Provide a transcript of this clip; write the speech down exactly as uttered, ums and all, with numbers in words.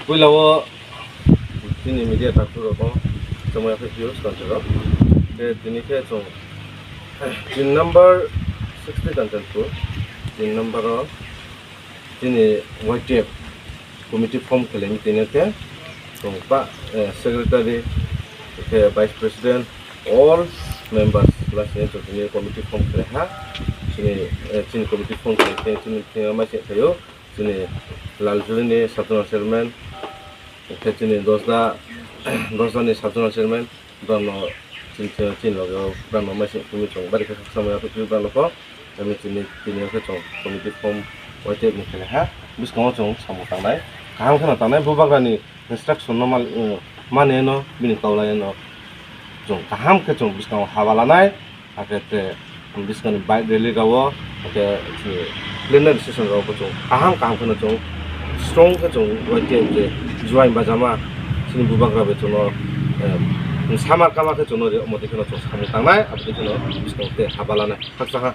Poila wo chini media takhu rao no khakchangmo yaphaih phi ou, skang rao. Khe tini khe chung chini number sixty Kanchanpur, chini number wo chini Y T F committee form khelai mi tini khe chung pa, eh, secretary, khe vice president, all members la sini chung tini committee form khelai ha. Chini, eh, chini committee form khelai khe chini thing yo mai se phai ou, chini Laljuri ni sub zonal chairman, khe chini Dosda, Dosda ni sub zonal chairman, brao no chini, chini loge brao no mai se phai mi chung bari khe khakchangmo yaphaih phi ou brao no pho. Ami chini, tini yo khe chung committee form Y T F ni khelai ha. Buskang wo chung samung tangnai, kaham khe no tangnai, bubagra ni instruction no ma-, eh, mani no, bini kaulai no chung kaham khe chung buskang wo haba lanai. Akhe tre buskang ni bike rally rao wo, akhe chini plenary session rao pho chung kaham kaham khe no chung strong khe chung Y T F je join bajama chini bubagra bai chung no, eh, samar kama khe chung no ri, omo dei khe no chung samung tangnai, abo dei khe no buskang wo te haba lanai. Khakchang ha.